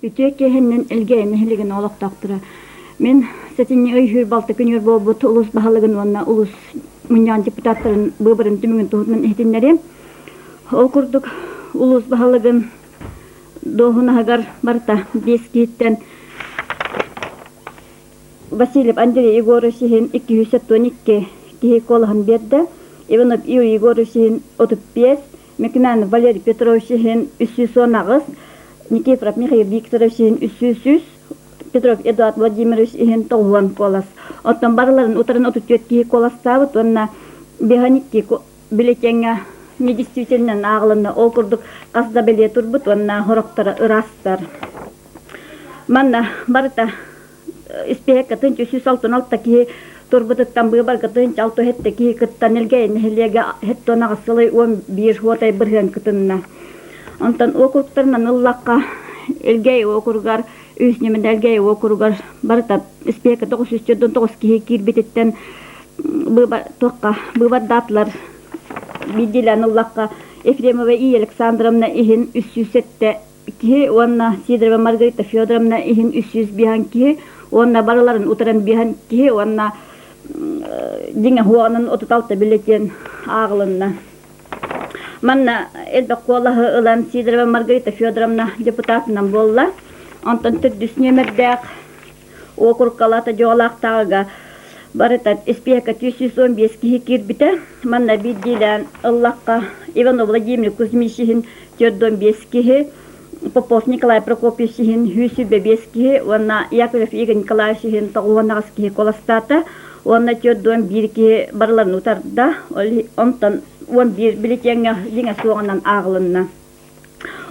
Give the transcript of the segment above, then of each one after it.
Үтүө киэһэннэн Элгээйи нэһилиэгин олохтоохторо. Мин сэтинньи ый сүүр балта күнүгэр буолбут улуус баһылыгын уонна улуус мунньаҕын депутаттарын быыбарын түмүгүн туһунан иһитиннэриэм. Ол курдук улуус баһылыгын дуоһунаһыгар барыта биэс киһиттэн Васильев Андрей Егорович иһин 272 киһи куолаһын биэрдэ, Иванов Юрий Егорович иһин 35, Мекинанов Валерий Петрович иһин 318, Никифоров Михаил Викторович иһин 303, Петров Эдуард Владимирович иһин 90 куолас. Оттон барыларын утарын 34 киһи куоластаабыт уонна 52 бюллетеҥҥэ недействительнэн ааҕылынна. Ол курдук хас да бэлиэ турбут уонна сорохторо ыраастар. Манна барыта испиэһэккэ 366 киһи турбутуттан быыбарга 1067 киһи кыттан Элгээйи нэһилиэгэ 78 сылай 11 уотай бырыһыан кытынна. Онтон уокуруктарынан ыллахха Элгээйи уокуругар үс ньымын Элгээйи уокуругар барыта испиэһэккэ 949 киһи киирбититтэн быыбар туохха быыбардаатылар биирдиилээн ыллахха Ефремова Ия Александровна иһин 307 киһи уонна Сидорова Маргарита Федоровна иһин 305 киһи уонна барыларын утаран биэһэн киһи уонна дьиҥэ уоҕунан 36 бюллетень ааҕылынна. Манна элбэх куолаһы ылан Сидорова Маргарита Федоровна депутатынан буолла. Онтон төрдүс нүөмэрдээх уокуруккалаата дьуолаахтааҕыга барыта испиэһэккэ 315 киһи киирбитэ. Манна биирдиилээн ыллахха Иванов Владимир Кузьмич иһин 45 киһи, Попов Николай Прокопьевич иһин 125 киһи уонна Яковлев Игорь Николаевич иһин 98 киһи куоластаата уонна 41 киһи барыларын утарда. Онтон 11 бюллетеҥҥэ дьиҥэ суоҕунан ааҕылынна.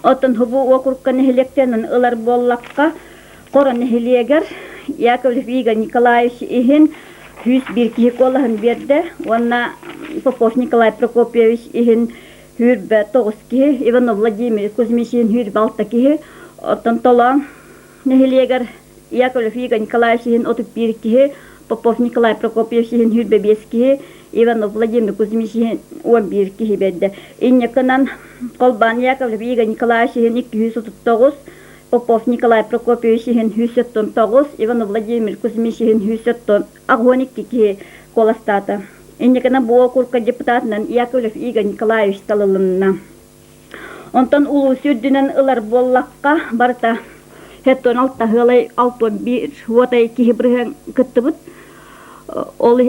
Оттон бу уокурукка нэһилиэктэринэн ылар буоллахха, Хоро нэһилиэгэр Яковлев Игорь Николаевич иһин 101 киһи куолаһын биэрдэ уонна Попов Николай Прокопьевич иһин 29 киһи, Иванов Владимир Кузьмич иһин 26 киһи, оттон Толоон нэһилиэгэр Яковлев Игорь Николаевич иһин 31 киһи, Попов Николай Прокопьевич иһин 25 киһи, Иванов Владимир Кузьмич иһин 11 киһи биэрдэ. Инньэ холбоон Яковлев Игорь Николаевич иһин 239, Попов Николай Прокопьевич иһин 179, Иванов Владимир Кузьмич иһин 182 киһи куоластаата. Инньэ гынан бу уокурукка депутатынан Яковлев Игорь Николаевич талылынна. Онтон улуус үрдүнэн ылар буоллахха, барыта 76 ыалай 61 уотай киһи бырыһыан кыттыбыт. Ол,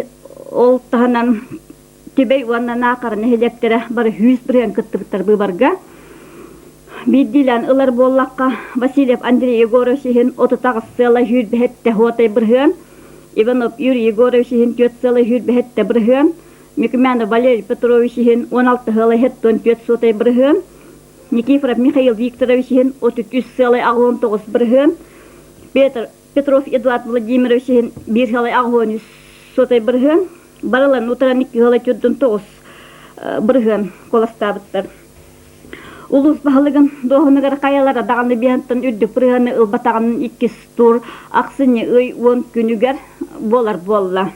ол таһынан Түбэй уонна Наахара нэһилиэктэрэ бары 100 бырыһыан кыттыбыттар быыбарга. Биирдиилээн ылар буоллахха, Васильев Андрей Егорович иһин 38 сыала 107 уотай бырыһыан, Иванов Юрий Егорович иһин 4 сыала 107 бырыһыан, Микумянов Валерий Петрович иһин 16 сыалай 74 суотай бырыһыан, Никифоров Михаил Викторович иһин 33 сыалай 89 бырыһыан, Петр Петров Эдуард Владимирович иһин 1 сыалай 83 суотай бырыһыан, барыларын утаран 2 сыалай 49 бырыһыан куоластаабыттар. Улуус баһылыгын дуоһунугар хайалара даҕаны биһантан үрдүк бырыһыаны ылбатаҕын иккис тур ахсынньы ый уон күнүгэр буолар буолла.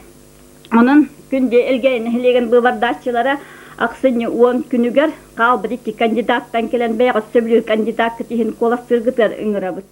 Онон күндү Элгээйи нэһилиэгин быыбардааччылара ахсынньы уон күнүгэр хаалбыт икки кандидаттан кэлэн бэйэҕит сөбүлүүр кандидаккыт иһин куоластыыргытыгар ыҥырабыт.